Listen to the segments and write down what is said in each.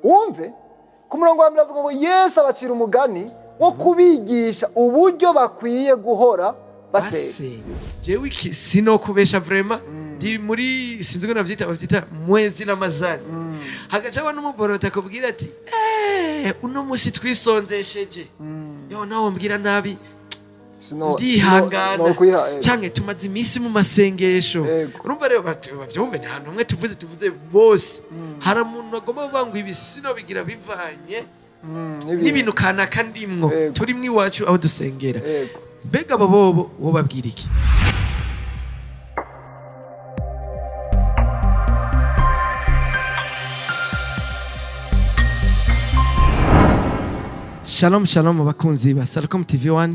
Wumve ku murongo wa mbere avuga ngo Yesu abacira umugani wo kubigisha uburyo bakwiye guhora basenga. Basenga. Jewe iki sinokubesha, vraiment ndi muri, sinzi ko navyita, bavyita mwezi ramazani, hagaca aba n'umuborota akubwira ati: "Uno musi twisonzesheje, yo nawe mbwira nabi, ndihangana." Sino kwiha. Canke tumaze iminsi mu masengesho. Urumva rero bavyumve, nta n'umwe tuvuze bose. Hari umuntu agomba kuvuga ngo ibi sinobigira bivanye n'ibintu kanaka ndimwo, turimwo iwacu aho dusengera. Mbega abo bobo wobabwira iki? Shalom shalom, bakunzi ba Salcom TV 1,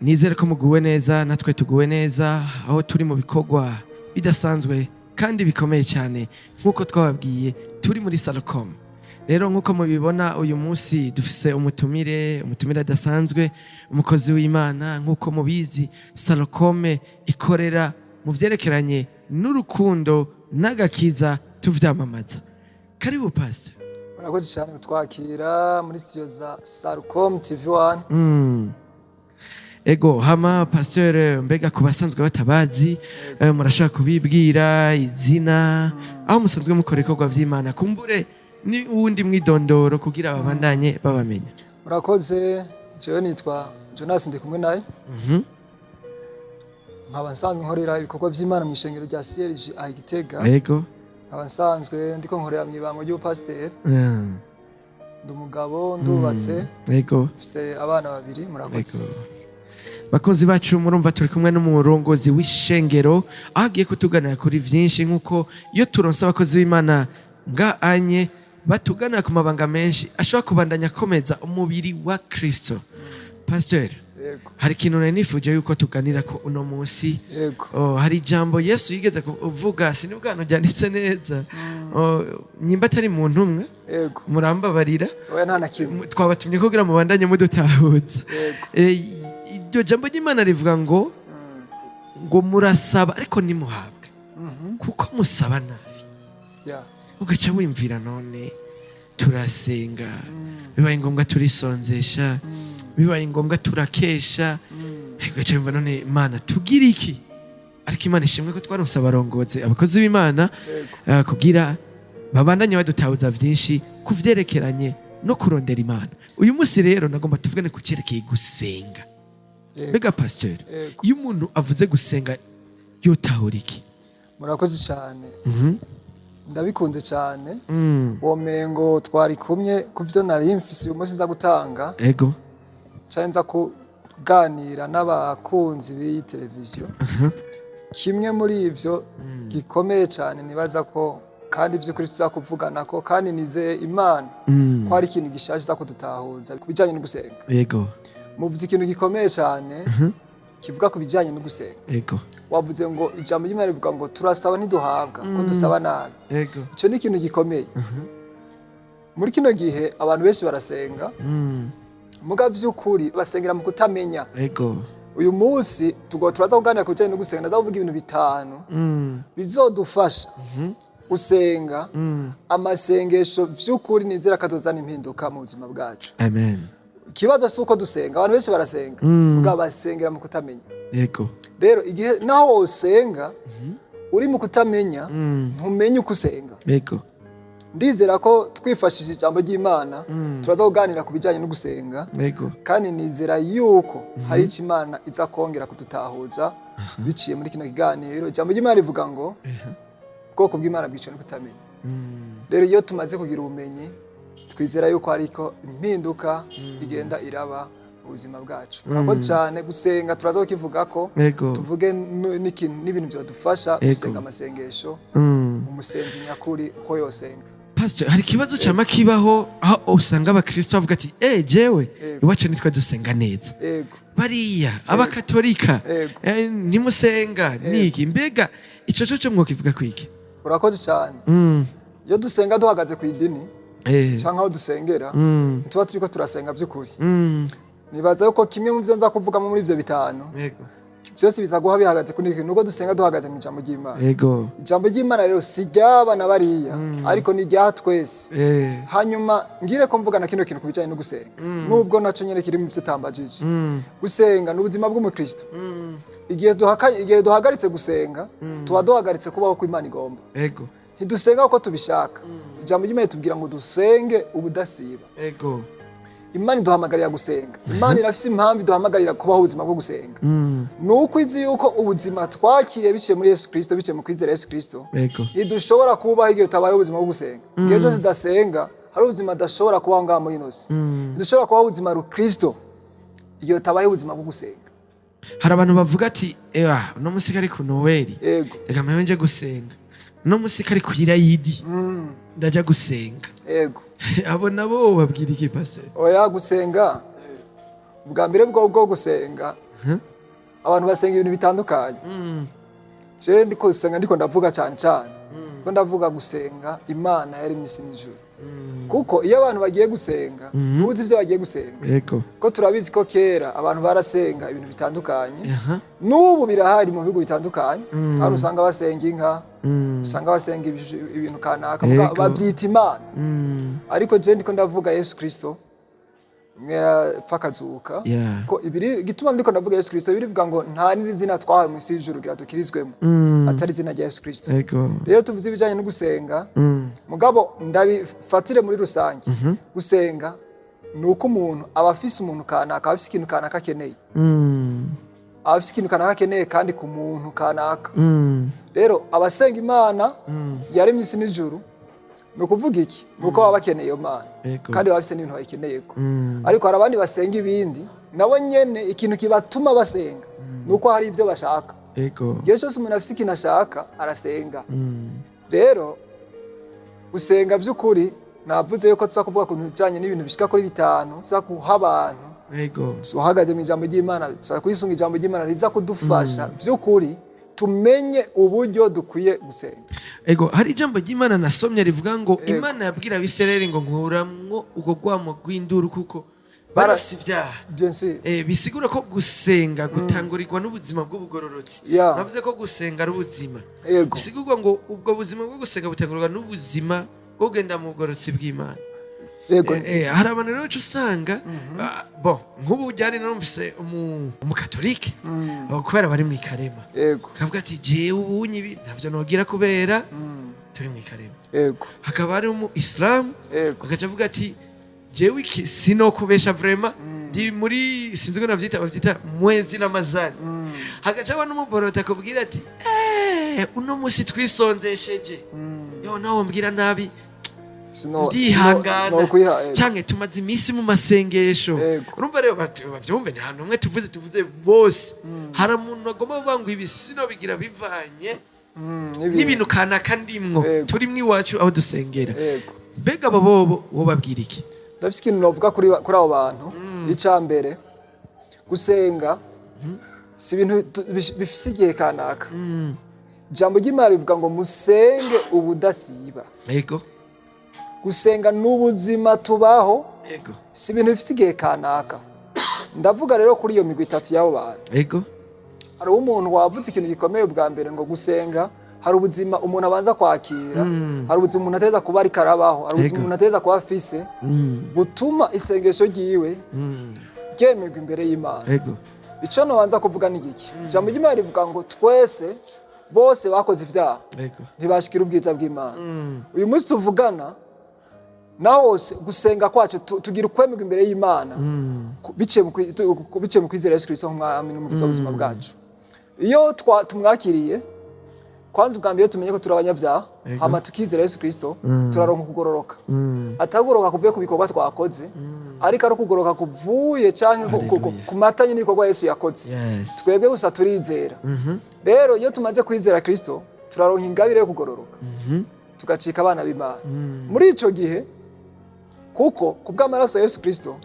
nizere ko muguwe neza, natwe tuguwe neza aho turi mu bikorwa bidasanzwe kandi bikomeye cyane. Nk'uko twababwiye, turi muri Salcom. Rero nk'uko mubibona, uyu munsi dufise umutumire adasanzwe, umukozi w'Imana. Nk'uko mubizi, Salcom ikorera mu vyerekeranye n'urukundo n'agakiza, tuvyamamaza. Karibu, pastor. Murakoze cyane kutwakira muri studio za Salcom TV 1. Ego, hama pasteur, mbega ku basanzwe batabazi, murashobora kubibwira izina, aho musanzwe mukora ibikorwa vy'Imana, kumbure ni uwundi mwidondoro kugira babandanye babamenya? Murakoze. Jewe nitwa Jonas Ndikumwe naye, nkaba nsanzwe nkorera ibikorwa by'Imana mu ishengero rya CLG aha i Gitega. Nkaba nsanzwe ndiko nkorera mu ibango ry'ubupasiteri. Ndi umugabo, ndubatse, mfite abana babiri. Murakoze. Bakunzi bacu, murumva turi kumwe n'umurongozi w'ishengero, aho agiye kutuganira kuri vyinshi, nk'uko iyo turonse abakozi b'Imana nga anye batuganira ku mabanga menshi ashobora kubandanya akomeza umubiri wa Kristo. Pasteur, hari ikintu nari nifuje yuko tuganira ko uno munsi. Oh, hari ijambo Yesu yigeze kuvuga, sinibwano ryanditse neza. Oh, nyimba atari mu ntumwe, murambabarira. Oya, nta na kimwe. Twabatumye kugira mubandanye mudutahuza. Iryo jambo ry'Imana rivuga ngo murasaba ariko ntimuhabwe kuko musaba nabi. Ugaca wimvira: none turasenga, bibaye ngombwa turisonzesha, bibaye ngombwa turakesha, ugaca wumva: none Imana tugira iki? Ariko Imana ishimwe ko twaronse abarongozi, abakozi b'Imana, kugira babandanye badutahuza vyinshi ku vyerekeranye no kurondera Imana. Uyu munsi rero nagomba tuvugane ku cyerekeye gusenga. Mbega pasteur, iyo umuntu avuze gusenga yotahura iki? Murakoze cyane, ndabikunze cyane. Womengo twari kumwe ku byo nari mfise uyu munsi nza gutanga canke nza kuganira n'abakunzi b'iyi televiziyo. Kimwe muri ivyo gikomeye cyane nibaza ko kandi by'ukuri tuzakuvugana ko, kandi nizeye Imana ko hari ikintu gishaje iza kudutahuza ku bijyanye no gusenga. Muvuze ikintu gikomeye cyane kivuga ku bijyanye no gusenga. Wavuze ngo ijambo ry'Imana rivuga ngo turasaba ntiduhabwa ko dusaba nabi. Icyo ni ikintu gikomeye. Muri kino gihe abantu benshi barasenga, muga by'ukuri basengera mu kutamenya. Uyu munsi tugomba turaza kuganira ku bijyanye no gusenga. Ndaza kuvuga ibintu bitanu bizodufasha gusenga amasengesho by'ukuri nizera ko atozana impinduka mu buzima bwacu. Amen. Ikibazo si uko dusenga. Abantu benshi barasenga, muga basengera mu kutamenya. Rero igihe naho wosenga uri mu kutamenya, ntumenye uko usenga. Ndizera ko twifashishije ijambo ry'Imana turaza kuganira ku bijyanye no gusenga, kandi nizera yuko hari icyo Imana iza kongera kudutahuza biciye muri kino kiganiro. Ijambo ry'Imana rivuga ngo ubwoko bw'Imana bwicwa no kutamenya. Rero iyo tumaze kugira ubumenyi, twizera yuko hariko impinduka igenda iraba mu buzima bwacu. Murakoze cyane. Gusenga turaza kukivuga ko, tuvuge n'ibintu byadufasha gusenga amasengesho, umusenzi nyakuri uko yosenga. Pastor, hari ikibazo cyama kibaho aho usanga abakristo bavuga ati: "Jewe iwacu nitwe dusenga neza, bariya abakatolika ntimusenga niki." Mbega ico cyo mwokivuga kwiki? Urakoze cyane. Iyo dusenga duhagaze ku idini cyangwa aho dusengera, ntituba turiko turasenga by'ukuri. Nibaza yuko kimwe mu byo nza kuvugamo muri ibyo bitanu Byose biza guha bihagaze kuri iki, nuko dusenga duhagaze mu ijambo ry'Imana. Ijambo ry'Imana rero si ry'aba na bariya, ariko ni rya twese. Hanyuma ngire ko mvuga na kino kintu ku bijyanye no gusenga, nubwo naco nyene kiri mu byo utambajije. Gusenga ni ubuzima bw'umukristo. Igihe duhagaritse gusenga, tuba duhagaritse kubaho ko Imana igomba. Ntidusenga uko tubishaka. Ijambo ry'Imana ritubwira ngo dusenge ubudasiba. Imana iduhamagarira gusenga. Imana irafise impamvu iduhamagarira kubaho ubuzima bwo gusenga. Ni uko izi yuko ubuzima twakiriye biciye muri Yesu Kristo, biciye mu kwizera Yesu Kristo, ntidushobora kubaho igihe tutabayeho ubuzima bwo gusenga. Igihe cyose tudasenga, hari ubuzima tudashobora kubaho ngaha muri ino si. Ntidushobora kubaho ubuzima rukristo igihe tutabayeho ubuzima bwo gusenga. Hari abantu bavuga ati: "Ewa, uno musi kari ku Noweli, reka mpebe nje gusenga. Uno musi kari ku Irayidi, ndajya gusenga." Abo nabo babwira iki, pastor? Oya, gusenga ubwa mbere bwo gusenga, abantu basenga ibintu bitandukanye. Je ndiko gusenga, ndiko ndavuga cyane cyane ko ndavuga gusenga Imana yaremye isi n'ijuru, kuko iyo abantu bagiye gusenga, ntuzi ibyo bagiye gusenga. Ko turabizi ko kera abantu barasenga ibintu bitandukanye. N'ubu birahari mu bihugu bitandukanye, aho usanga basenga inka, usanga basenga ibintu kanaka, babyita Imana. Ariko je ndiko ndavuga Yesu Kristo umwe yapfa akazuka. Ko ibiri gituma ndiko ndavuga Yesu Kristo, birivuga ngo nta n'iri zina twahawe mu isi y'ijuru kugira dukirizwemo atari izina rya Yesu Kristo. Rero tuvuze ibijyanye no gusenga, mugabo ndabifatire muri rusange. Gusenga ni uko umuntu aba afise umuntu kanaka, aba afise ikintu kanaka akeneye, aba afise ikintu kanaka akeneye kandi ku muntu kanaka. Rero abasenga Imana yaremye isi n'ijuru, ni ukuvuga iki? Ni uko baba bakeneye iyo Mana, kandi baba bafise n'ibintu bayikeneyeko. Ariko hari abandi basenga ibindi, nabo nyene ikintu kibatuma basenga ni uko hari ibyo bashaka. Igihe cyose umuntu afise ikintu ashaka, arasenga. Rero gusenga by'ukuri, navuze yuko tuza kuvuga ku bintu bijanye n'ibintu bishika kuri bitanu, tuza guha abantu uhagaze mu ijambo ry'Imana, tuza kwisunga ijambo ry'Imana riza kudufasha by'ukuri tumenye uburyo dukwiye gusenga. Ego, hari ijambo ry'Imana nasomye rivuga ngo Imana yabwira Abisirayeli ngo: "Nkuramwo ubwo rwamo rw'induru kuko bari bafise ibyaha." Bien sûr. Bisigura ko gusenga gutangurirwa n'ubuzima bw'ubugororotsi. Navuze ko gusenga ari ubuzima. Bisigurwa ngo ubwo buzima bwo gusenga butangurirwa n'ubuzima bwo kugenda mu bugororotsi bw'Imana. Hari abantu rero uca usanga, bon, nk'ubu byari numvise umukatolike, kubera bari mu ikarema, akavuga ati: "Jewe ubunye ibi ntavyo nogira kubera turi mu ikarema." Hakaba hari umu isilamu, agaca avuga ati: "Jewe iki sinokubesha, vraiment ndi muri, sinzi ko navyita, bavyita mwezi Ramazani." Hagaca aba n'umuborota akubwira ati: "Eh, uno musi twisonzesheje, yo nawe mbwira nabi, ndihangana, Sino kwiha, yego. canke tumaze iminsi mu masengesho." Urumva rero bavyumve, nta n'umwe tuvuze bose. Hari umuntu agomba kuvuga ngo ibi sinobigira bivanye n'ibintu kanaka ndimwo, turimwo iwacu aho dusengera. Mbega abo bobo wobabwira iki? Ndafise ikintu novuga kuri abo bantu. Icya mbere, gusenga si ibintu bifise igihe kanaka. Ijambo ry'Imana rivuga ngo musenge ubudasiba. Gusenga ni ubuzima tubaho, si ibintu bifise igihe kanaka. Ndavuga rero kuri iyo migwi itatu y'abo bantu. Hari umuntu wavuze ikintu gikomeye bwa mbere, ngo gusenga hari ubuzima umuntu abanza kwakira, hari ubuzima umuntu ateza kuba ariko arabaho, hari ubuzima umuntu ateza kuba afise butuma isengesho ryiwe ryemerwa imbere y'Imana. Ico nobanza kuvuga ni giki? Ijambo ry'Imana rivuga ngo twese, bose bakoze ibyaha, ntibashikira ubwiza bw'Imana. Uyu munsi tuvugana na hose gusenga kwacu tugira ukwemerwa imbere y'Imana biciye mu kwizera Yesu Kristo nk'umwami n'umukiza w'ubuzima bwacu. Iyo tumwakiriye, kwanza ubwa mbere tumenye ko turi abanyabyaha, hama tukizera Yesu Kristo, turaronka ukugororoka. Atagororoka kuvuye ku bikorwa twakoze, ariko ari ukugororoka kuvuye canke Hallelujah. ku matanye n'ibikorwa Yesu yakoze. Twebwe gusa turizera. Rero iyo tumaze kwizera Kristo, turaronka ingabire yo kugororoka, tugacika abana b'Imana muri ico gihe, kuko ku bw'amaraso ya Yesu Kristo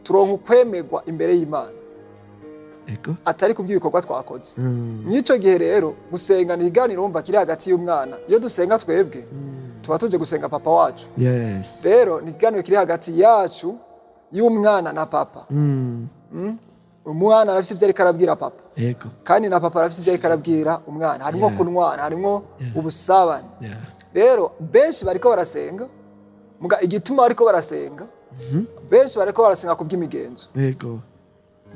turonka ukwemerwa imbere y'Imana, atari ku bw'ibikorwa twakoze. Mw'ico gihe rero gusenga ni ikiganiro wumva kiri hagati y'umwana. Iyo dusenga twebwe tuba tuje gusenga papa wacu. Rero ni ikiganiro kiri hagati yacu, y'umwana na papa. Umwana arafise ivyo ariko arabwira papa, Yego. kandi na papa arafise ivyo ariko arabwira umwana. Harimwo kunwana, harimwo ubusabane. Rero benshi bariko barasenga, muga igituma bariko barasenga, benshi bariko barasenga kubw'imigenzo.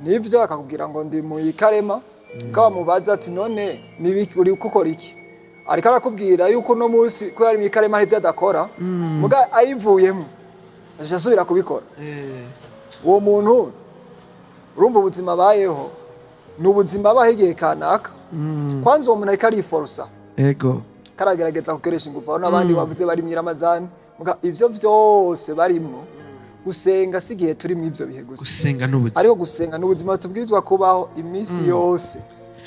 Nivyo, akakubwira ngo ndi mu ikarema, kabamubaza ati: "None nibiki uri gukora iki?" Ariko arakubwira yuko uno munsi ko yari mu ikarema hari ivyo adakora, muga ayivuyemo aje asubira kubikora. Uwo muntu, urumva ubuzima abayeho ni ubuzima abaho igihe kanaka. Kwanza uwo muntu ariko ariforosa, karagerageza gukoresha ingufu. Aho n'abandi bavuze bari mu Iramazani, muga ivyo vyose barimwo, gusenga si igihe turi mu ivyo bihe gusa. Gusenga n'ubuzima. Ariko gusenga ni ubuzima tubwirizwa kubaho iminsi yose,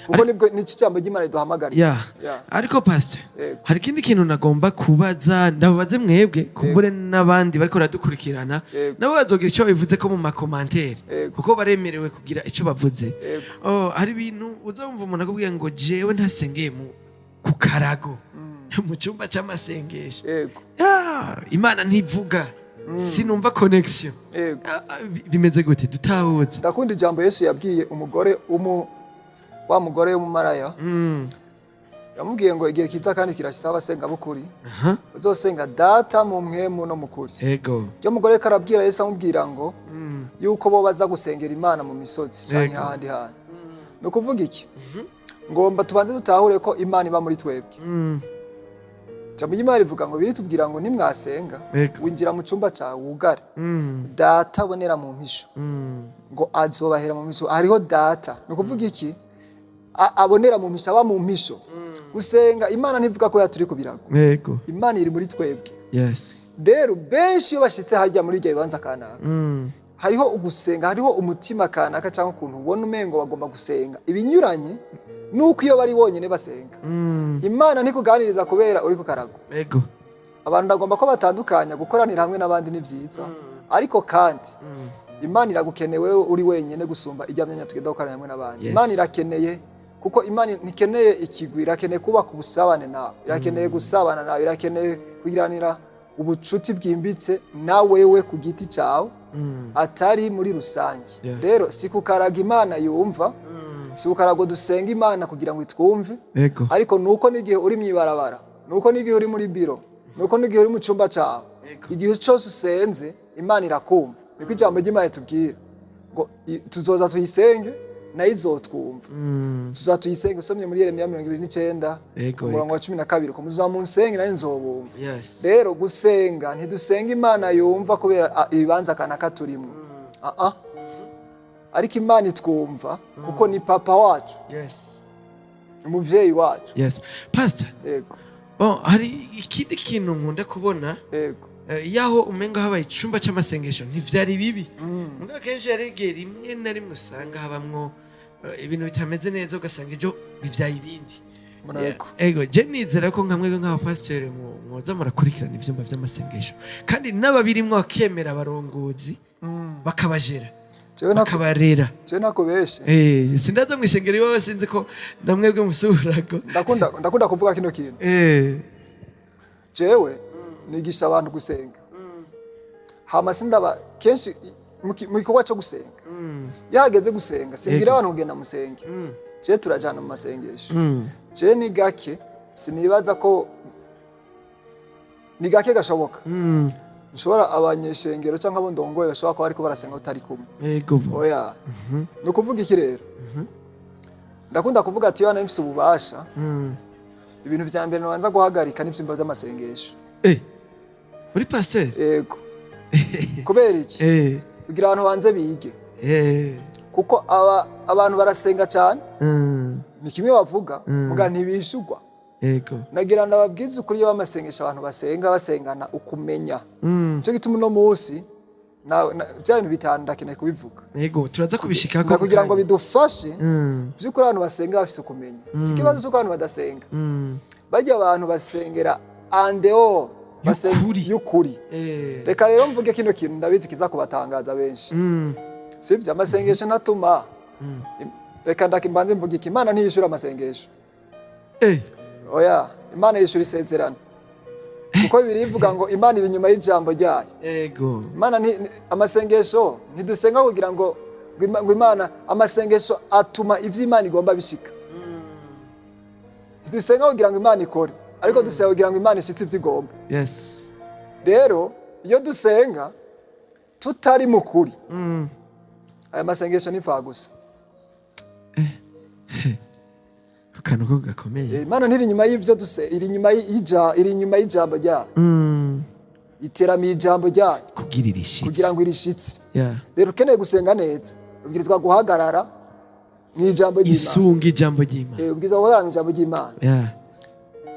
kuko nibwo nicyo ijambo ry'Imana riduhamagarira. Yeah. Ariko pastor, Yego. hari ikindi kintu nagomba kubaza, ndababaze mwebwe, kumbure n'abandi bariko baradukurikirana, nabo bazogira icyo bivuze ko mu ma commentaires, kuko baremerewe kugira icyo bavuze. Oh, hari ibintu uzumva umuntu akubwira ngo: "Jewe ntasengeye mu ku karago, mu cyumba cy'amasengesho, Ah, Imana ntivuga, sinumva connection." Ah, ah, bimeze gute? Dutahuze. Ndakunda ijambo Yesu yabwiye umugore wa mugore w'umumaraya. Yamubwiye ngo igihe kiza kandi kirashitse abasenga b'ukuri uzosenga Data mu mpwemu no mu kuri. Ryo mugore ko arabwira Yesu, amubwira ngo yuko bo baza gusengera Imana mu misozi canke ahandi hantu. Ni ukuvuga iki? Ngomba tubanze dutahure ko Imana iba muri twebwe. Ijambo ry'Imana rivuga ngo, biritubwira ngo nimwasenga, winjira mu cyumba cyawe wugare, Data abonera mu mpisho, ngo azobahera mu mpisho. Hariho Data. Ni ukuvuga iki? Abonera mu mpisho, aba mu mpisho. Gusenga, Imana ntivuga ko yaturi ku birago. Imana iri muri twebwe. Rero benshi iyo bashitse hajya muri ibyo bibanza kanaka, hariho ugusenga, hariho umutima kanaka cyangwa ukuntu ubona umengo bagomba gusenga ibinyuranye nuko iyo bari bonyine basenga. Imana ntikuganiriza kubera uri ku karago. Abantu ndagomba ko batandukanya. Gukoranira hamwe n'abandi ni byiza, ariko kandi Imana iragukenewe uri wenyine gusumba ijya myanya tugenda gukoranira hamwe n'abandi. Imana irakeneye, kuko Imana ntikeneye ikigwi, irakeneye kubaka ubusabane nawe, irakeneye gusabana nawe, irakeneye kugiranira ubucuti bwimbitse na wewe ku giti cyawe, atari muri rusange. Rero si kukaraga Imana yumva, si kukarago dusenga Imana kugira ngo itwumve, ariko nuko n'igihe uri mu ibarabara, nuko n'igihe uri muri biro, nuko n'igihe uri mu cyumba cyawe, igihe cyose usenze Imana irakumva. Niko ijambo ry'Imana itubwira ngo tuzoza tuyisenge nayo izotwumva. Tuzoza tuyisenge. Usomye muri Yeremiya 29, ku murongo wa 12, ko muzoza munsenge nayo nzobumva. Rero gusenga, ntidusenga Imana yumva kubera ibibanza kanaka turimwo. Ah ah, ariko Imana itwumva kuko ni papa wacu, umuvyeyi wacu. Yes, pastor. Yego. Bon, hari ikindi kintu nkunda kubona. Yaho umenga habaye icumba c'amasengesho ntivyari bibi, muga kenshi hari igihe rimwe na rimwe usanga habamwo ibintu bitameze neza, ugasanga ejo bivyaye ibindi. Yego. Ego, je nizera ko nka mwebwe nk'abapasiteri mwoza murakurikirana ivyumba vy'amasengesho, kandi n'ababirimwo bakemera abarongozi bakabajera, Jewe ntako, bakabarera. jewe ntakubeshe. Sindaza mw'ishengero iwawe, sinzi ko namwebwe musubirago. Ndakunda kuvuga kino kintu. Jewe nigisha abantu gusenga, hama sindaba kenshi mu gikorwa cyo gusenga. Iyo hageze gusenga, simbwira abantu kugenda musenge. Jewe turajana mu masengesho. Jewe ni gake, sinibaza ko ni gake gashoboka nshobora abanyeshengero cyangwa abo ndongoye bashobora kuba bariko barasenga utari kumwe. Oya. Ni ukuvuga iki rero? Ndakunda kuvuga ati iyo mfise ububasha, ibintu vya mbere nabanza guhagarika n'ivyumba vy'amasengesho. Uri pasteur? Yego. Kubera iki? Kugira abantu banze bige, kuko abantu barasenga cyane, ni kimwe bavuga, muga ntibishugwa. Nagira ndababwize ukuri, iyo bamasengesho abantu basenga basengana ukumenya. Nico gituma uno munsi bya bintu bitanu ndakeneye kubivuga. Yego, turaza kubishikako. Ndakugira ngo bidufashe. Vy'ukuri abantu basenga bafise ukumenya, si ikibazo c'uko abantu badasenga. Barya abantu basengera andeo Y'ukuri. Y'ukuri. Reka rero mvuge kino kintu, ndabizi kiza kubatangaza benshi. Sivyo, amasengesho ntatuma, reka ndakimbanze mvuge iki: Imana ntiyishura amasengesho. Oya, Imana yishura isezerano, kuko Bibiliya ivuga ngo Imana iri inyuma y'ijambo ryayo. Imana amasengesho ntidusenga kugira ngo Ngo Imana, amasengesho atuma ivyo Imana igomba bishika. Ntidusenga kugira ngo Imana ikore, ariko dusenga kugira ngo Imana ishitse ivyo igomba. Rero iyo dusenga tutari mu kuri, aya masengesho ni gusa. Akantu ko gakomeye. Imana ntiri inyuma y'ivyo duse, iri inyuma y'ija, iri inyuma y'ijambo ryayo. Iteramiye ijambo ryayo kugira irishitse, kugira ngo irishitse. Rero ukeneye gusenga neza, ubwirizwa guhagarara mu ijambo ry'Imana. Isunga ijambo ry'Imana. Ubwirizwa guhagarara mu ijambo ry'Imana.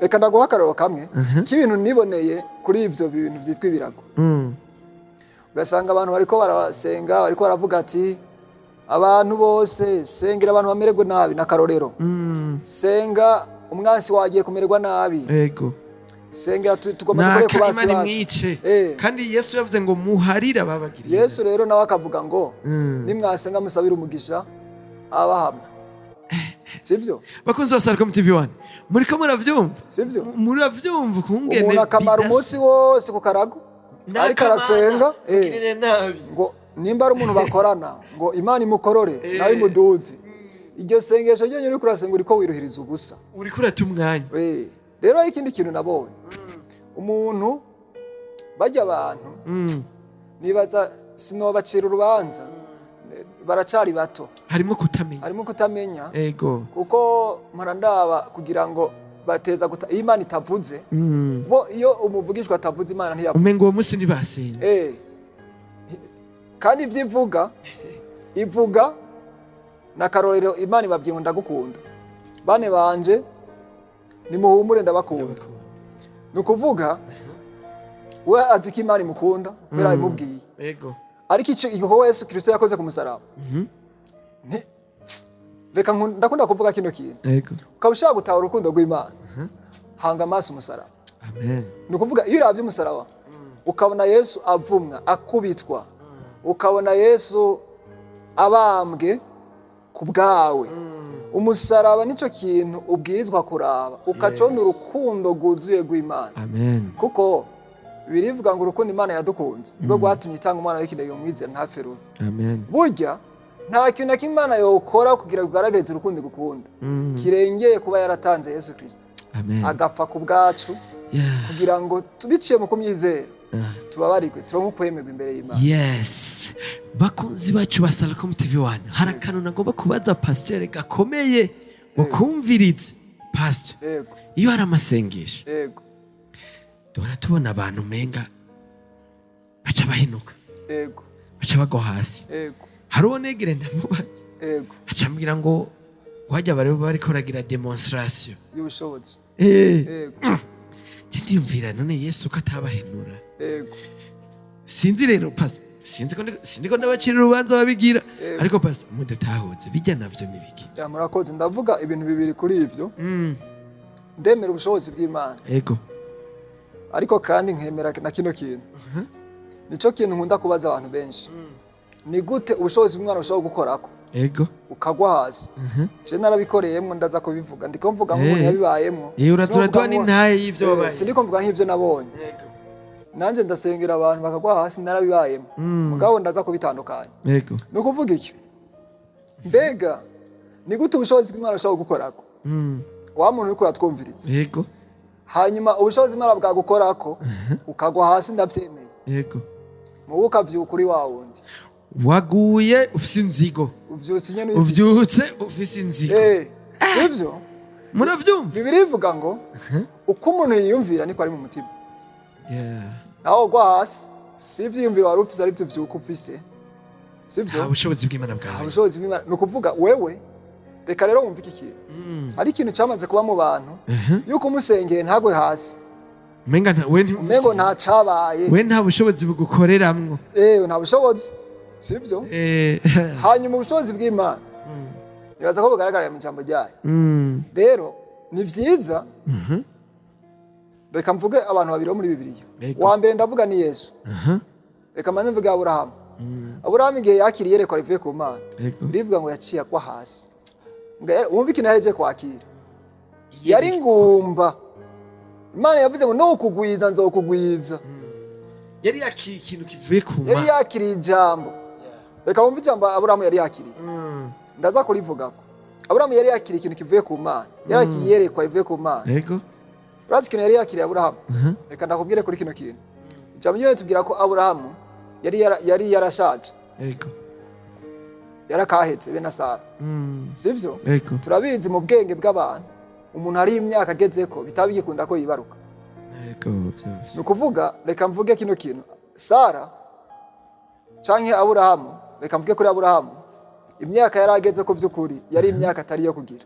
Reka ndaguha akarorero kamwe k'ibintu niboneye kuri ivyo bintu vyitwa ibirago. Ugasanga abantu bariko barasenga, bariko baravuga ati abantu bose sengera abantu bamererwe nabi, n'akarorero. Senga umwansi wagiye kumererwa nabi. Sengera tugomba dukore ku naka basi Imana bacu. imwice. Kandi Yesu yavuze ngo muharire ababagiriye. Yesu rero nawe akavuga ngo nimwasenga musabire umugisha abahama, sivyo? Bakunzi ba Safaricom TV 1, muriko muravyumva? Sivyo? Muravyumva ukungene Umuntu akamara umunsi wose ku karago ariko arasenga, Mugirire nabi. ngo nimba ari umuntu bakorana, ngo Imana imukorore nawe imuduze. Iryo sengesho ryonyine uriko urasenga, uriko wiruhiriza ubusa. Uriko urata umwanya. Rero hari ikindi kintu nabonye, umuntu bajya abantu nibaza sinobacira urubanza, baracari bato. Harimo kutamenya. Harimo kutamenya. Kuko mpora ndaba kugira ngo bateza guta iyo Imana itavuze. Bo iyo umuvugishwa atavuze, Imana ntiyavuze. Umengo uwo munsi ntibasenze. Kandi ibyo ivuga, ivuga n'akarorero. Imana ibabwiye ngo ndagukunda, bane banje, nimuhumure, ndabakunda. Ni ukuvuga we azi ko Imana imukunda kubera yabimubwiye. Ariko icyo igikorwa Yesu Kirisito yakoze ku musaraba, reka ndakunda kuvuga kino kintu. Ukaba ushaka gutahura urukundo rw'Imana, hanga amaso umusaraba. Amen. Ni ukuvuga iyo urabye umusaraba, ukabona Yesu avumwa, akubitwa, ukabona Yesu abambwe ku bwawe, umusaraba nicyo kintu ubwirizwa kuraba, ukacona urukundo rwuzuye rw'Imana. Amen. Kuko birivuga ngo urukundo Imana yadukunze nibwo rwatumye itanga umwana w'ikinege, umwizera ntapfe rubi. Amen. Burya nta kintu na kimwe Imana yokora kugira ngo igaragarize urukundo igukunda kirengeye kuba yaratanze Yesu Kirisito Amen. agapfa ku bwacu, kugira ngo biciye mu kumwizera tubabarirwe, turonke ukwemerwa imbere y'Imana. Yes, bakunzi bacu ba Salcom TV 1, hari akantu nagomba kubaza pasiteri gakomeye ngo kumvirize pasiteri. Yego. Iyo hari amasengesho, duhora tubona abantu umenga baca bahinuka, baca bagwa hasi. Hari uwo negere ndamubaza, aca ambwira ngo wajya bari bariko baragira démonstration y'ubushobozi. Nje ndiyumvira, none Yesu ko atabahenura? Sinzi rero pasi, sinzi ko sindi ko ndabacira urubanza babigira. Ariko pasi, mudutahuze, bijya navyo ni biki? Ya, murakoze. Ndavuga ibintu bibiri kuri ivyo. Ndemera ubushobozi bw'Imana, ariko kandi nkemera na kino kintu, nico kintu nkunda kubaza abantu benshi: ni gute ubushobozi bw'Imana bushobora gukorako ukagwa hasi? Je narabikoreyemwo, ndaza kubivuga, ndiko mvuga nk'umuntu yabibayemwo. Uratura Siniko mvuga duha n'intahe y'ivyo wabaye. Sindiko mvuga nk'ivyo nabonye. Nanjye ndasengera abantu bakagwa hasi, narabibayemo, mugabo ndaza kubitandukanya. Ni ukuvuga iki? Mbega ni gute ubushobozi bw'Imana bushobora gukorako wa muntu uriko uratwumviriza, hanyuma ubushobozi bw'Imana bwagukorako ukagwa hasi, ndavyemeye, mubu ukavyuka uri wa wundi? Waguye ufise inzigo. Uvyutse nyene uyifise. Uvyutse ufise inzigo. Sivyo? Muravyumva? Bibiliya ivuga ngo uko umuntu yiyumvira niko ari mu mutima. Naho ugwa hasi, si ivyiyumviro wari ufise arivyo vyuka ufise, sivyo? Nta bushobozi bw'Imana Nta bwawe. bushobozi bw'Imana. Ni ukuvuga wewe, reka rero wumve iki kintu. Hari ikintu cyamaze kuba mu bantu, yuko umusengeye ntagwe hasi, umenga we umengo nta cabaye. We nta bushobozi bugukoreramwo. Nta bushobozi, sivyo? Hanyuma ubushobozi bw'Imana nibaza ko bugaragarira mu ijambo ryayo. Rero ni vyiza, reka mvuge abantu babiri bo muri Bibiliya. Wa mbere ndavuga ni Yesu. Reka mbanze mvuge Aburahamu. Aburahamu igihe yakiriye iyerekwa rivuye ku Mana, rivuga ngo yaciye agwa hasi. Wumve ikintu yahejeje kwakira, yari ngumba. Imana yavuze ngo nokugwiza nzokugwiza. Yari yakiriye ikintu kivuye ku Yari Mana. yakiriye ijambo. Reka wumve ijambo Aburahamu yari yakiriye. Ndaza kurivugako. Aburahamu yari yakiriye ikintu kivuye ku Mana, yari yakiriye iyerekwa rivuye ku Mana. Urazi ikintu yari yakiriye Aburahamu? Reka ndakubwire kuri kino kintu. Ijambo ry'Imana ritubwira ko Aburahamu yari yarashaje, yarakahetse be na Sara, sivyo? Ego. Turabizi, mu bwenge bw'abantu, umuntu hari imyaka agezeko bitaba bigikunda ko yibaruka. Ego, Ni vyose. ukuvuga, reka mvuge kino kintu, Sara canke Aburahamu, reka mvuge kuri Aburahamu, imyaka yari ageze ko by'ukuri yari imyaka atari iyo kugira.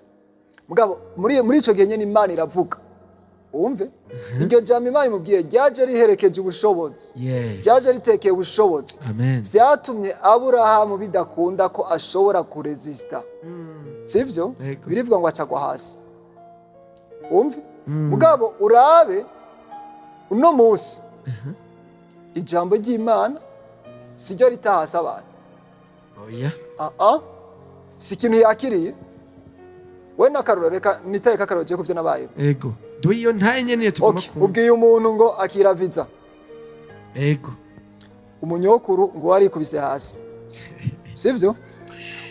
Mugabo muri ico gihe nyene Imana iravuga. Wumve iryo jambo Imana imubwiye ryaje riherekeje ubushobozi, ryaje ritekeye ubushobozi. Amen. Vyatumye Aburahamu bidakunda ko ashobora kuresista, sivyo? Yego. Birivuga ngo acagwa hasi. Wumve, mugabo urabe uno munsi, ijambo ry'Imana siryo rita hasi abantu. Oya. Ah ah, si ikintu yakiriye we n'akaruro. Reka nitaye k'akaruro je kuvyo nabayeho. Ego, duhe iyo ntaye nyene niyo tugomba Okay, kumva. ubwiye umuntu ngo akira visa, umunyokuru ngo warikubise hasi, sivyo?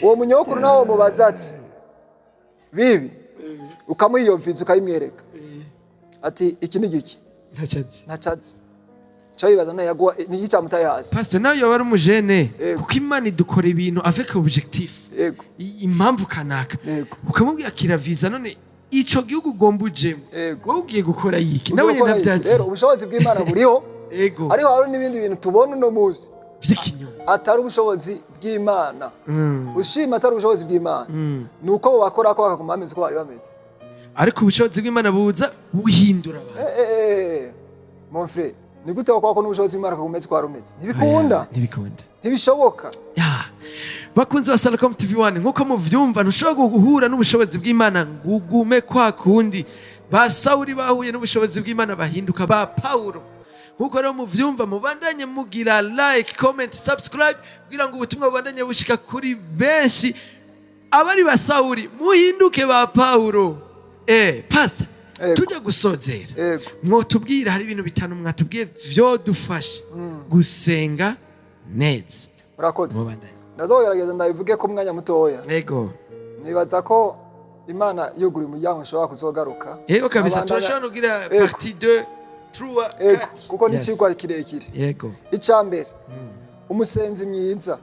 Uwo munyokuru nawe mubaza ati bibi, ukamuha iyo visa, ukayimwereka, ati iki ni giki? Ntacazi. Ntacazi. Ca wibaza none yaguha ni iki camutaye hasi? Pastor, nawe yoba ari umujene, kuko Imana idukora ibintu avec objectif, impamvu kanaka. Ukamubwira akira visa, none ico gihugu ugomba ujemo, wowe ugiye gukora yiki? Ugiye Nawe nyene gukora iki? ntavyazi. Rero ubushobozi bw'Imana buriho, ariko hari n'ibindi bintu tubona uno munsi Vy'ikinyoma. atari ubushobozi bw'Imana. Ushima atari ubushobozi bw'Imana, ni uko bakora ko bakaguma bameze uko bari bameze. Ariko ubushobozi bw'Imana buza buhindura abantu. Mon frère, ni gute wakora ko n'ubushobozi bw'Imana ukaguma umeze uko wari umeze? Ntibikunda. Oya, ntibikunda. Ntibishoboka. Ya. Bakunzi ba Salcom TV 1, nkuko muvyumva, ntushobora guhura n'ubushobozi bw'Imana ngo ugume kwa kundi. Ba Sawuli bahuye n'ubushobozi bw'Imana bahinduka ba Paulo. Nkuko rero muvyumva, mubandanye mugira like, comment, subscribe kugira ngo ubutumwa bubandanye bushika kuri benshi. Abari ba Sawuli muhinduke ba Paulo. Pastor, tujya gusozera. Mwotubwira, hari ibintu bitanu mwatubwiye vyodufasha gusenga neza. Murakoze. Mubandanye. Ndazogerageza ndabivuge ko umwanya mutoya. Nibaza ko Imana yuguruye umuryango nshobora kuzogaruka. Yego kabisa. Turashobora kugira partie 2, 3, 4. Kuko ni icigwa kirekire. Icya mbere, umusenzi mwiza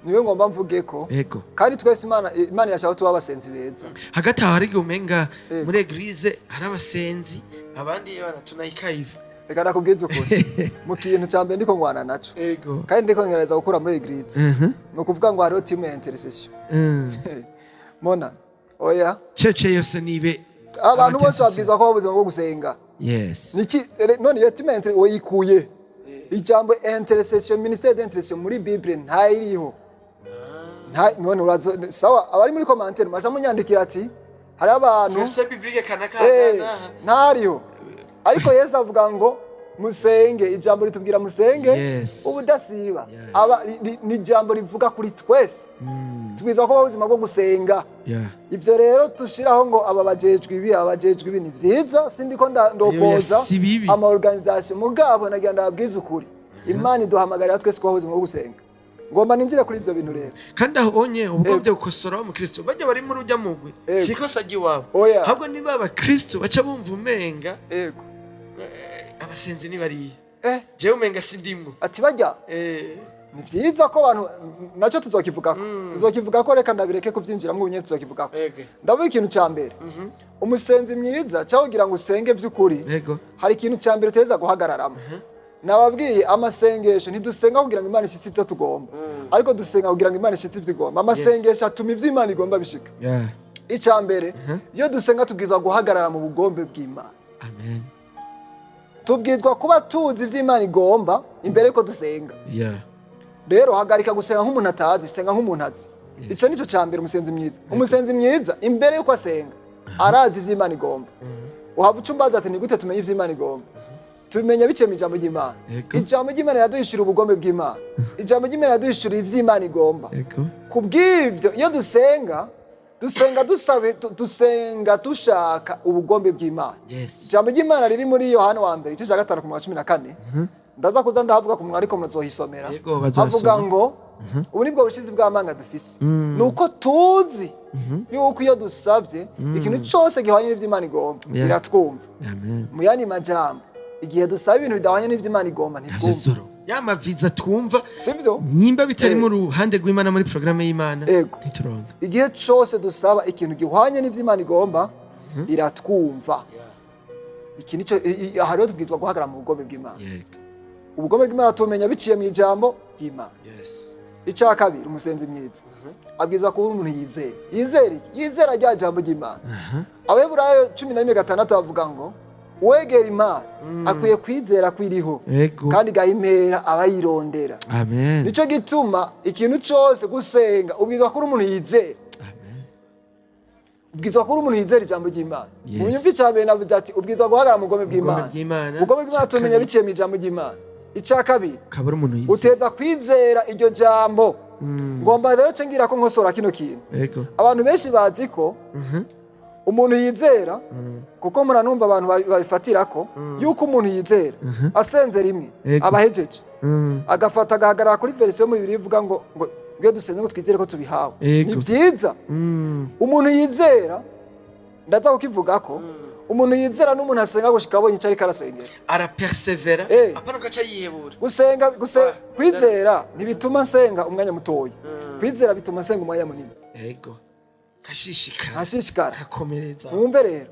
niwe ngomba mvuge ko, kandi twese Imana irashaka ko tuba abasenzi beza. Hagati aho hari igihe umenga muri église hari abasenzi, abandi bana tunayikayiva. Reka ndakubwiza ukuri, mu kintu cya mbere ndiko ngwana naco, kandi ndiko ngerageza gukura muri église, ni ukuvuga ngo hariho team ya intercession. Mona oya. Cece yose nibe Abantu bose abaintercession. babwirizwa kubaho ubuzima bwo gusenga. Niki none iyo team ya wayikuye? Ijambo intercession, ministère d'intercession, muri Bible ntayiriho. Nta none urazo. Sawa, abari muri commentaire maja munyandikira ati hari abantu Verset biblique kanaka. Ntariho. Ariko Yesu avuga ngo musenge, ijambo ritubwira musenge ubudasiba. Aba ni ijambo rivuga kuri twese, tubwirizwa kubaho ubuzima bwo gusenga. Ivyo rero tushiraho ngo aba bajejwe ibi, aba bajejwe ibi, ni vyiza, sindiko ndopoza Si bibi. ama organisation. Mugabo nagira ndababwiza ukuri, Imana iduhamagarira twese kubaho ubuzima bwo gusenga. Ngomba ninjire kuri ivyo bintu rero. Kandi aho onye ubwo gukosora umukristo bajya bari muri ujya mugwi, si ikosa ry'iwabo, ahubwo niba abakristo baca bumva umenga abasenzi ni bariya, jewe umenga sindimwo. Ati bajya ni vyiza ko abantu nacyo tuzokivugako, tuzokivugako. Reka ndabireke kubyinjiramo ubu nyene, tuzokivugako. Ndavuga ikintu cya mbere, umusenzi mwiza, cyangwa kugira ngo usenge by'ukuri, hari ikintu cya mbere uteza guhagararamo. Nababwiye, amasengesho ntidusenga kugira ngo Imana ishitse ibyo tugomba, ariko dusenga kugira ngo Imana ishitse ibyo igomba. Amasengesho atuma ibyo Imana igomba bishika. Icya mbere, iyo dusenga tubwirizwa guhagarara mu bugombe bw'Imana. Amen. Tubwirwa kuba tuzi ibyo Imana igomba imbere yuko dusenga. Rero hagarika gusenga nk'umuntu atazi, senga nk'umuntu azi. Icyo nicyo cya mbere. Umusenzi mwiza, umusenzi mwiza imbere yuko asenga arazi ibyo Imana igomba. Uhava uca umbaza ati ni gute tumenya ibyo Imana igomba? Tubimenya biciye mu ijambo ry'Imana. Ijambo ry'Imana riraduhishura ubugombe bw'Imana, ijambo ry'Imana riraduhishura ibyo Imana igomba. Kubw'ibyo, iyo dusenga, dusenga dusabe, dusenga dushaka ubugombe bw'Imana. Ijambo ry'Imana riri muri Yohana wa mbere igice cya 5 ku murongo wa 14, ndaza kuza ndahavuga ku munwa, ariko muzohisomera. Yego, bazohasoma. Havuga ngo Ubu nibwo bushizi bw'amanga dufise, ni uko tuzi yuko iyo dusabye ikintu cyose gihwanye n'ivyo Imana igomba, iratwumva. Amen. Mu yandi majambo, igihe dusaba ibintu bidahwanye n'ivyo Imana igomba, ntitwumva. Zoro ya maviza twumva, Sibyo? Nimba bitari mu ruhande rw'Imana, muri porogaramu y'Imana, ntituronka. Igihe cyose dusaba ikintu gihwanye n'ivyo Imana igomba, iratwumva. Iki nico aha rero tubwirizwa guhagarara mu bugombe bw'Imana. Ubugombe bw'Imana tumenya biciye mu ijambo ry'Imana. Icya kabiri, umusenzi mwiza abwirizwa kuba umuntu yizera. Yizera iki? Yizera rya jambo ry'Imana. Abaheburayo 11:6 bavuga ngo uwegera Imana akwiye kwizera ko iriho, kandi igaha impera abayirondera. Amen. Nicyo gituma ikintu cyose, gusenga, ubwirizwa kuba umuntu yizera. Amen. Ubwirizwa kuba umuntu yizera ijambo ry'Imana. Unyumva, icya mbere navuze ati ubwirizwa guhagarara mu bugome bw'Imana. Bw'Imana. Ubugome bw'Imana Icya tumenya kabiri. biciye mu ijambo ry'Imana. Icya kabiri, ukaba ari umuntu yizera. Uteza kwizera iryo jambo. Ngomba rero nce ngira ko nkosora kino kintu. Abantu benshi bazi ko umuntu yizera, kuko muranumva abantu babifatira ko yuko umuntu yizera asenze rimwe, aba ahejeje, agafata agahagarara kuri version muri Bibiliya ivuga ngo iyo dusenze ngo twizere ko tubihawe. Ni byiza. Umuntu yizera, ndaza kukivuga ko umuntu yizera n'umuntu asenga gushika abonye icyo ariko arasengera. Arapersevera, apana ugaca yihebura. Gusenga kwizera ntibituma nsenga umwanya mutoya. Kwizera bituma nsenga umwanya munini. Yego, kashishikara. Nkashishikara. Kakomereza. Mwumve rero,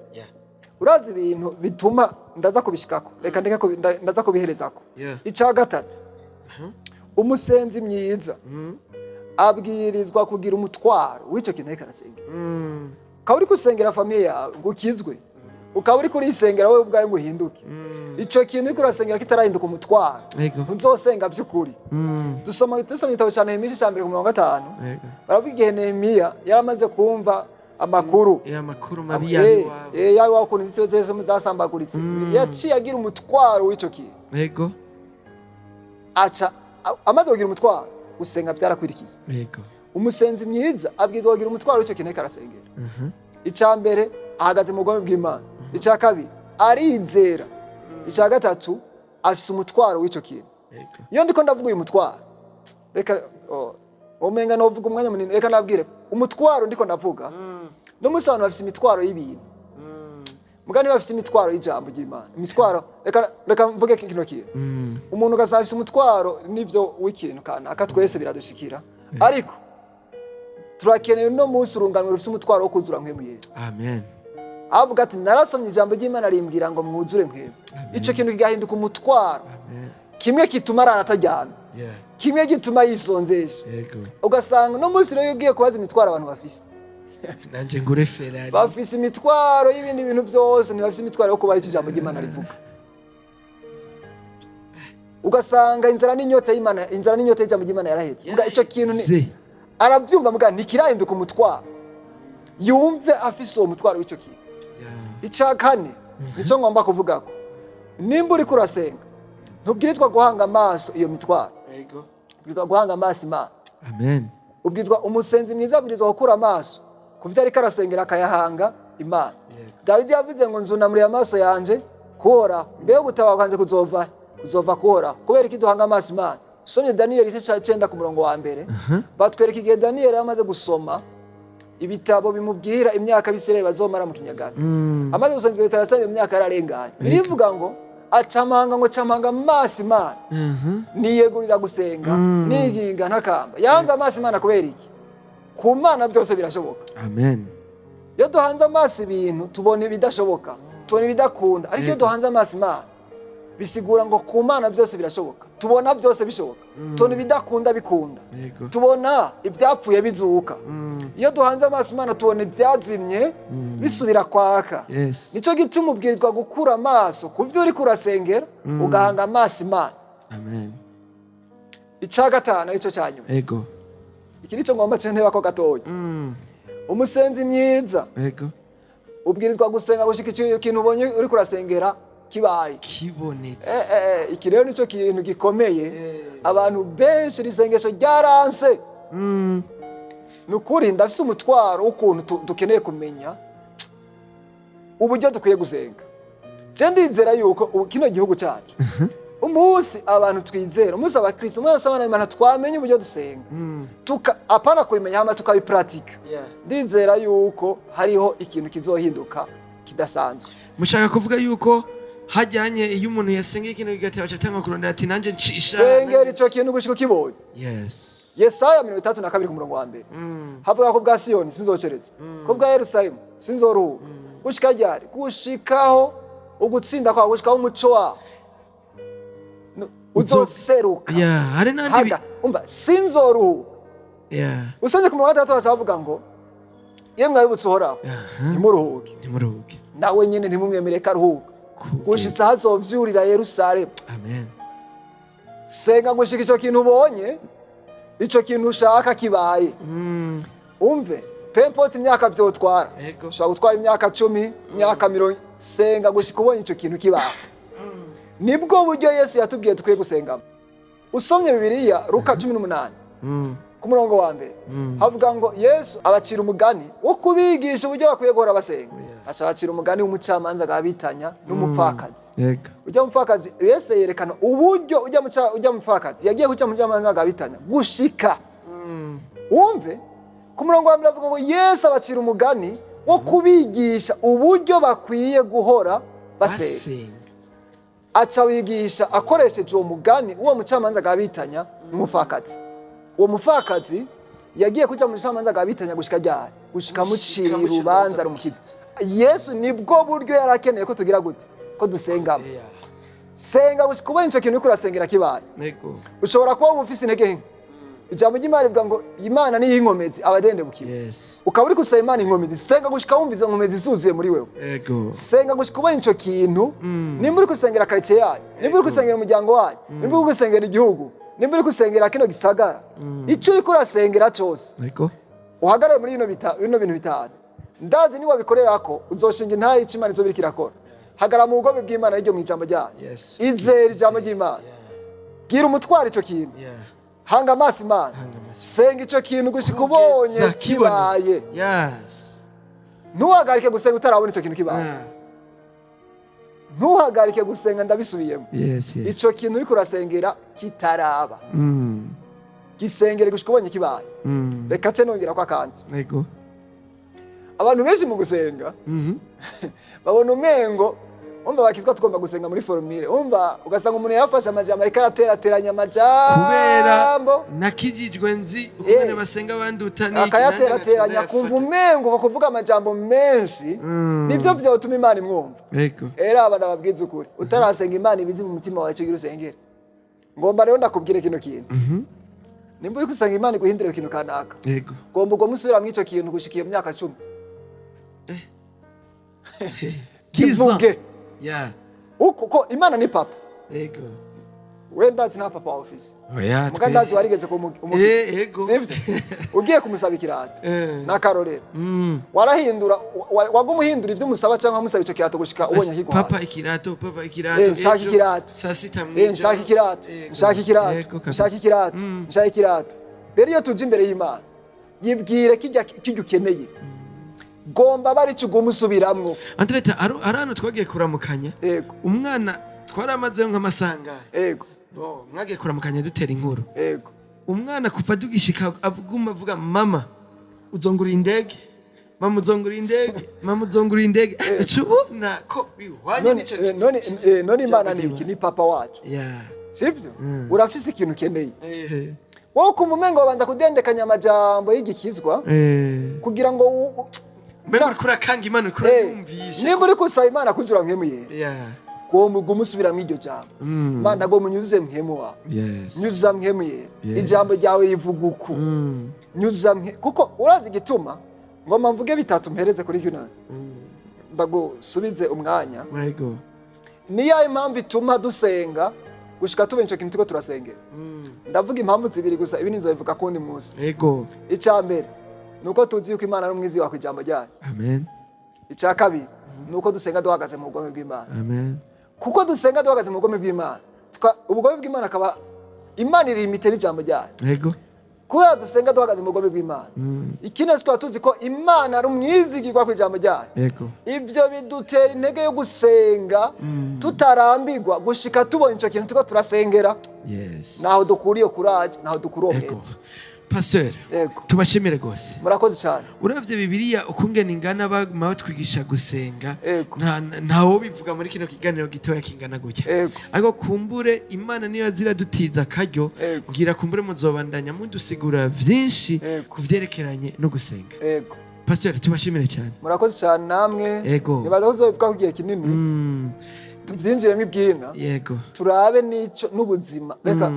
urazi ibintu bituma, ndaza kubishikako, reka ndeke ndaza kubiherezako. Icya gatatu, umusenzi mwiza abwirizwa kugira umutwaro w'icyo kintu ariko arasengera. Ukaba uri gusengera famille yawe ngo ukizwe, ukaba uri kurisengera wowe ubwawe ngo uhinduke, icyo kintu uriko urasengera kitarahinduka umutwaro, ntuzosenga by'ukuri. Dusoma igitabo cya Nehemiya, igice cya mbere ku 5, baravuga igihe Nehemiya yaramaze kumva amakuru. Ya makuru mabi yawe. Yawe ukuntu inzitiro zose zasambaguritse, yaciye agira umutwaro w'icyo kintu. Aca amaze kugira umutwaro, gusenga byarakwirikiye. Umusenzi mwiza abwirizwa kugira umutwaro w'icyo kintu ariko arasengera. Icya mbere, ahagaze mu bugome bw'Imana. Icya kabiri, arizera. Icya gatatu, afise umutwaro w'icyo kintu. Iyo ndiko ndavuga uyu mutwaro, reka, oh, umenga novuga umwanya munini, reka nabwire umutwaro ndiko ndavuga. No munsi abantu bafise imitwaro y'ibintu, mugani bafise imitwaro y'ijambo ry'Imana. Imitwaro, reka mvuge kino kintu. Umuntu ugasanga afise umutwaro n'ivyo w'ikintu kanaka, twese biradushikira, ariko turakeneye uno munsi urunganwe rufise umutwaro wo kuzura Mpwemu Yesu. Amen. Avuga ati narasomye ijambo ry'Imana rimbwira ngo mwuzure Mpwemu. Ico kintu kigahinduka umutwaro. Amen. Kimwe gituma arara ataryamye, kimwe gituma yisonzesha. Ugasanga uno munsi rero iyo ugiye kubaza imitwaro abantu bafise, Nanje ngure Ferrari. bafise imitwaro y'ibindi bintu byose, ntibafise imitwaro yo kubaha icyo ijambo ry'Imana rivuga. Ugasanga inzara n'inyota y'Imana, inzara n'inyota y'ijambo ry'Imana yarahetse. Muga icyo kintu ni arabyumva, muga ntikirahinduka umutwaro, yumve afise uwo mutwaro w'icyo kintu. Icya kane nicyo ngomba kuvuga ko nimba uriko urasenga, ntubwirizwa guhanga amaso iyo mitwaro, ubwirizwa guhanga amaso Imana. Amen. Ubwirizwa, umusenzi mwiza abwirizwa gukura amaso ku byo ariko arasengera, akayahanga Imana. Dawidi yavuze ngo nzunamuriye amaso yanje kuhoraho, mbega gutabaha kwanje kuzova kuzova kuhoraho. Kubera iki duhanga amaso Imana? Usomye Daniyeli igice ca 9 ku murongo wa mbere, batwereka igihe Daniyeli yamaze gusoma ibitabo bimubwira imyaka Abisirayeli bazomara mu kinyagano. Amaze gusoma ivyo bitabo, yasanze imyaka yararenganye. Birivuga ngo acamanga, ngo camanga amaso Imana, niyegurira gusenga, niginga ntakamba. Yanze amaso Imana. Kubera iki? Ku Mana byose birashoboka. Amen. Iyo duhanze amaso ibintu, tubona ibidashoboka, tubona ibidakunda, ariko iyo duhanze amaso Imana, bisigura ngo ku Mana byose birashoboka. Tubona byose bishoboka, tubona ibidakunda bikunda, tubona ibyapfuye bizuka. Iyo duhanze amaso Imana, tubona ibyazimye bisubira kwaka. Nicyo gituma ubwirizwa gukura amaso ku byo uriko urasengera, ugahanga amaso Imana. Amen. Icya gatanu, aricyo cya nyuma, iki nicyo ngomba nteba ko gatoya. Umusenzi mwiza ubwirizwa gusenga gushika icyo kintu ubonye uriko urasengera kibaye, Kibonetse. Iki rero nicyo kintu gikomeye. Abantu benshi iri sengesho ryaranse. Ni ukuri ndafise umutwaro w'ukuntu dukeneye kumenya uburyo dukwiye gusenga. Je ndizera yuko ubu kino gihugu cyacu Umunsi abantu twizera, umunsi abakristo, umunsi abana b'Imana twamenye uburyo dusenga, tuka apana kubimenya, hama tukabipratika, ndizera yuko hariho ikintu kizohinduka kidasanzwe. Mushaka kuvuga yuko hajyanye iyo umuntu yasengeye ikintu kigateba, aca atanga kurondera ati nanjye ncisha. Sengera ico kintu gushika ukibonye. Yesaya 32 ku murongo wa mbere havuga ko bwa Siyoni sinzocereza, ko bwa Yerusalemu sinzoruhuka. Gushika ryari? Gushikaho ugutsinda kwawe, gushikaho umuco wawe uzoseruka. Yeah, hari n'andi Haga umva, sinzoruhuka. Usonze ku murongo wa gatandatu baca bavuga ngo iyo mwabibutse Uhoraho, ntimuruhuke. Ntimuruhuke. Nawe nyene ntimumwemere ko aruhuka gushitsa hazovyurira Yerusalemu. Amen. Senga gushika ico kintu ubonye, ico kintu ushaka kibaye. Umve, peu importe imyaka vyotwara, ushobora gutwara imyaka 10, imyaka 30, senga gushika ubonye ico kintu kibaye. Nibwo buryo Yesu yatubwiye dukwiye gusengamo. Usomye Bibiliya, Luka 18 ku murongo wa mbere havuga ngo Yesu abacira umugani wo kubigisha uburyo bakwiye guhora basenga. Aca abacira umugani w'umucamanza agabitanya n'umupfakazi. Ujya mupfakazi, Yesu yerekana uburyo ujya mupfakazi yagiye kuca mucamanza agabitanya gushika. Wumve ku murongo wa mbere avuga ngo Yesu abacira umugani wo kubigisha uburyo bakwiye guhora basenga. Basenga. Aca wigisha akoresheje uwo mugani uwo mucamanza agabitanya n'umupfakazi. Uwo mupfakazi yagiye kuja mu mucamanza agabitanya gushika ryari? Gushika muciriye mucira urubanza rumukiza. Yesu nibwo buryo yari akeneye ko tugira gute? Ko dusengamo. Senga gushika ubonye ico kintu uriko urasengera kibaye. Ushobora kuba wumva ufise intege nke. Ijambo ry'Imana rivuga ngo Imana niyo inkomezi abadendebukiwe. Ukaba uri gusaba Imana inkomezi, senga gushika wumva izo nkomezi zuzuye muri wewe. Senga gushika ubonye ico kintu. Nimba uri gusengera quartier yayo, nimba uri gusengera umuryango wayo, nimba uri gusengera igihugu, nimba uri gusengera kino gisagara, ico uriko urasengera cose, uhagarare muri bino bintu bitanu. Ndazi niba wabikorerako uzoshinga intahe ico Imana izoba iriko irakora. Hagarara mu bugome bw'Imana ariryo mu ijambo ryayo. Izera ijambo ry'Imana. Bwira umutwaro ico kintu. Hanga amaso Imana. Hanga amaso. Senga ico kintu gushika ubonye Kugeza kibaye. Ntuhagarike gusenga utarabona ico kintu kibaye. Ntuhagarike gusenga, ndabisubiyemo, ico kintu uriko urasengera kitaraba, gisengere gushika ubonye kibaye. Reka ce nongera ko akandi. Abantu benshi mu gusenga babona umengo, umva, bakizwa tugomba gusenga muri formule. Umva, ugasanga umuntu yarafashe amajambo, ariko araterateranya Kubera amajambo. nakijijwe nzi ukungene basenga banduta n'iki, Akayaterateranya, nanjye kumva ngaca. umengo ko kuvuga amajambo menshi nivyo vyotuma Imana imwumva. Era aba ndababwiza ukuri, utarasenga Imana ibizi mu mutima wawe ico ugira usengere. Ngomba rero ndakubwire kino kintu: nimba uri gusenga Imana iguhindure ikintu kanaka, ngomba ugome usubira ico kintu gushika iyo myaka 10. Kivuge. Uko Imana ni papa. We ndazi nta papa wawe ufise. Oya. Muga ndazi warigeze ku umufise. Yego. Sivyo? Ugiye kumusaba ikirato, n'akarorero, warahindura, waguma uhindura ivyo umusaba cyangwa umusaba ico kirato gushika ubonye akiguhaye. Papa ikirato, papa ikirato. Nshaka Ejo, ikirato. saa sita Nshaka ikirato. Nshaka ikirato. Yego, kabisa. Nshaka ikirato. Nshaka ikirato. Rero iyo tuje imbere y'Imana, yibwire kijya ukeneye, gomba bari icyo uguma usubiramwo. Andreta, ari hano twagiye kuramukanya. Umwana twaramazeyo nk'amasangahe. Bo, mwagiye kuramukanya dutera inkuru. Umwana kuva tugishika aguma avuga: "Mama uzongura indege, mama uzongura indege, mama uzongura indege." Uca ubona ko bihwanye None n'ico. none Imana ni iki? Ni papa wacu. Sivyo? Urafise ikintu ukeneye, wowe ukumva umengo babanza kudendekanya amajambo y'igikizwa kugira ngo Mbega uriko urakanga Imana, uriko urayumvisha. Nimba uri gusaba Imana kuzura mpwemu yera, gomba ugume usubiramwo iryo jambo: "Mana, gomba unyuzuze mpwemu wawe." "Nyuzuza mpwemu yera." "Ijambo ryawe rivuga uku." "Nyuzuza mwe." Kuko urazi igituma ngomba mvuge bitatu mpereze kuri kino, ndagusubize umwanya. Niyo impamvu ituma dusenga gushika tubona ico kintu turiko turasengera. Ndavuga impamvu zibiri gusa, ibindi nzobivuga kundi munsi. Icya mbere ni uko tuzi yuko Imana ari umwizi wa ijambo ryayo. Amen. Icya kabiri ni uko dusenga duhagaze mu bugome bw'Imana. Amen. Kuko dusenga duhagaze mu bugome bw'Imana, ubugome bw'Imana akaba Imana iri limité n'ijambo ryayo. Kubera dusenga duhagaze mu bugombe bw'Imana, ikindi tukaba tuzi ko Imana ari umwizigirwa ku ijambo ryayo, ivyo bidutera intege yo gusenga tutarambirwa gushika tubonye ico kintu turiko turasengera. Naho dukura iyo courage, naho dukura uwo mwete. Pasteur, tubashimire rwose. Murakoze cyane. Uravye Bibiliya ukungene ingana, baguma batwigisha gusenga, ntawo bivuga muri kino kiganiro gitoya kingana gutya. Ariko kumbure Imana niyo ziradutiza akaryo, ngira kumbure muzobandanya mudusigura vyinshi ku vyerekeranye no gusenga. Pasteur, tubashimire cyane. Murakoze cyane namwe. Nibaza ko tuzobivugaho igihe kinini, tuvyinjiremo ibyina, turabe n'ico n'ubuzima. Reka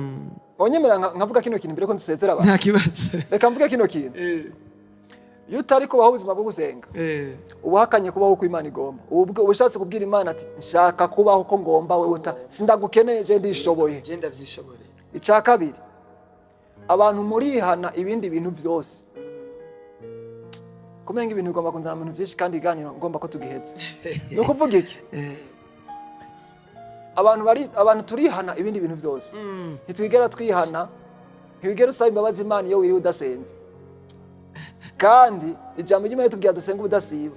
onyemera nkavuga kino kintu mbere ko nsezera abantu. Nta kibazo. Reka mvuge kino kintu: iyo utari kubaho ubuzima bwo gusenga, uba uhakanye kubaho uko Imana igomba. Uba ushatse kubwira Imana ati: "Nshaka kubaho uko ngomba, wewe uta sindagukeneye, je ndishoboye." Je ndavyishoboreye. Icya kabiri, abantu murihana ibindi bintu byose, kumenga ibintu bigomba kunzana mu bintu byinshi, kandi iganiro ngomba ko tugiheze. Ni ukuvuga iki? Abantu turihana ibindi bintu byose, ntitwigera twihana, ntiwigera usaba imbabazi Imana iyo wiriwe udasenze. Kandi ijambo ry'Imana ritubwira dusenga ubudasiba.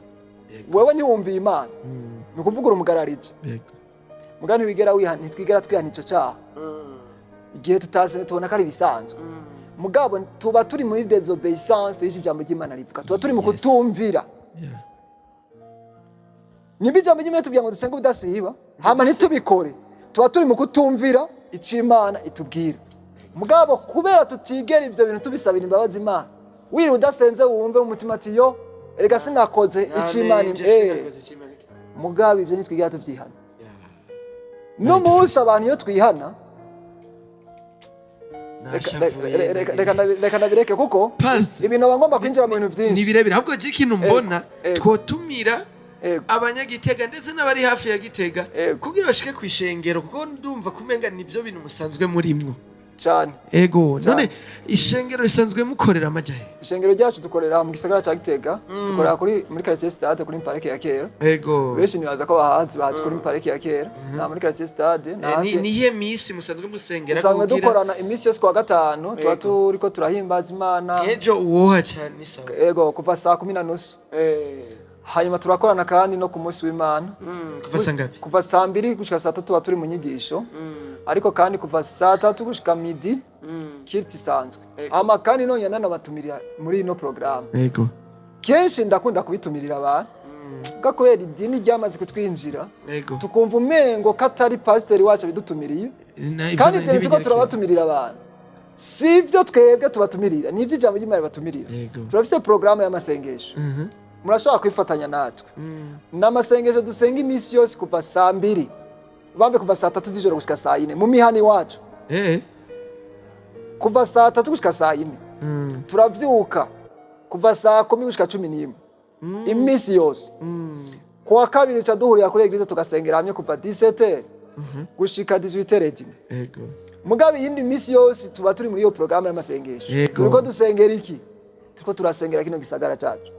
Wewe ntiwumviye Imana, ni ukuvuga uri umugararije. Muga ntiwigera wihana, ntitwigera twihana ico cyaha. Igihe tutasenze tubona ko ari ibisanzwe, mugabo tuba turi muri désobéissance y'iki jambo ry'Imana rivuga, tuba turi mu kutumvira. Nimba ijambo ry'Imana ritubwira ngo dusenge ubudasiba, hama ntitubikore, tuba turi mu kutumvira icyo Imana itubwira. Mugabo kubera tutigera ivyo bintu tubisabira imbabazi Imana, wiriwe udasenze wumve mu mutima ati: "Yo, erega sinakoze icyo Imana." Mugabo ivyo ntitwigera tuvyihana. N'umunsi abantu iyo twihana, reka ndabireke kuko Pastor. ibintu aba ngomba kwinjira mu bintu Ni byinshi. birebire. Ahubwo je ikintu mbona, twotumira abanyagitega ndetse n'abari hafi ya Gitega kugira bashike ku ishengero, kuko ndumva kumenga nivyo bintu musanzwe murimwo. Cyane. Ego. Cyane. None ishengero risanzwe mukorera amajahe? Ishengero ryacu dukorera mu gisagara cya Gitega, dukorera kuri muri quartier Stade, kuri parike ya kera. Benshi nibaza ko bahazi, bazi kuri parike ya kera, na muri quartier Stade. Ni nihe misi musanzwe musengera? Dusanzwe dukorana iminsi yose kuwa gatanu, tuba turiko turahimbaza Imana. Ejo uwoha cyane ni sawa. Ego, kuva saa 10:30. Hanyuma turakorana kandi no ku munsi w'Imana. Kuva sangapi? Kuva saa 2 gushika saa 3 tuba turi mu nyigisho, ariko kandi kuva saa 3 gushika midi culte isanzwe. Hama kandi nongera nanabatumirira muri ino porogaramu. Kenshi ndakunda kubitumirira abantu, bwa kubera idini ryamaze kutwinjira, tukumva umengo ko atari pasiteri wacu abidutumiriye. Kandi ibyo bintu turiko turabatumirira abantu, si ibyo twebwe tubatumirira, ni iby'ijambo ry'Imana ribatumirira. Turafise porogaramu y'amasengesho, murashobora kwifatanya natwe. Ni amasengesho dusenga iminsi yose kuva saa 2, bambe kuva saa 3 z'ijoro gushika saa 4 mu mihana iwacu. Kuva saa 3 gushika saa 4. Turavyuka kuva saa 10 gushika 11 iminsi yose. Kuwa kabiri duca duhurira kuri église, tugasengera hamwe kuva 17h gushika 18h30. Mugabo iyindi minsi yose tuba turi muri iyo porogaramu y'amasengesho. Turiko dusengera iki? Turiko turasengera kino gisagara cacu,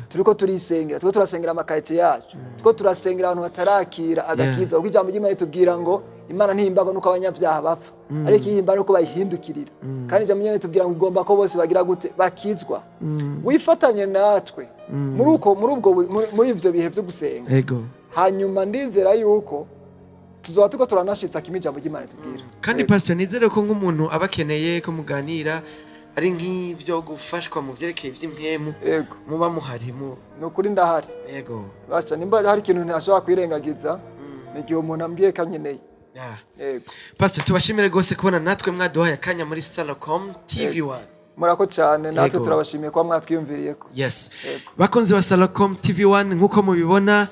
turiko turisengera, turiko turasengera amakaritsiye yacu, turiko turasengera abantu batarakira agakiza, kuko ijambo ry'Imana ritubwira ngo Imana ntihimbagwa nuko abanyabyaha bapfa, ariko ihimba nuko bayihindukirira. Kandi ijambo ry'Imana ritubwira ngo igomba ko bose bagira gute? Bakizwa. Wifatanye natwe muri uko muri ubwo muri ivyo bihe vyo gusenga. Hanyuma ndizera yuko tuzoba turiko turanashitsa kimwe ijambo ry'Imana ritubwira. Kandi pastor, nizere ko nk'umuntu aba akeneye ko muganira, ari nk'ibyo gufashwa mu vyerekeye ivy'impwemu, muba muhari mu Ni ukuri ndahari. Basha, nimba hari ikintu ntashobora kwirengagiza, ni igihe umuntu ambwiye ko ankeneye. Pastor, tubashimire rwose kubona natwe mwaduhaye akanya muri Salocom TV 1. Murako cyane natwe, turabashimiye kuba mwatwiyumviriyeko. Yes. Yego. Bakunzi ba Salocom TV 1, nk'uko mubibona,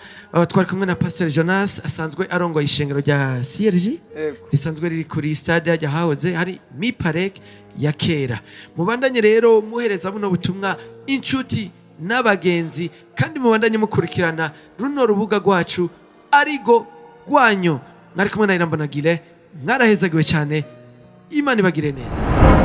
twari kumwe na Pastor Jonas asanzwe arongoye ishengero rya CRG risanzwe riri kuri stade hajya hahoze hari Miparek ya kera. Mubandanye rero muhereza buno butumwa inshuti n'abagenzi, kandi mubandanye mukurikirana runo rubuga rwacu arigo rwanyu. Mwari kumwe na Irambonagire, mwarahezagiwe cyane. Imana ibagire neza.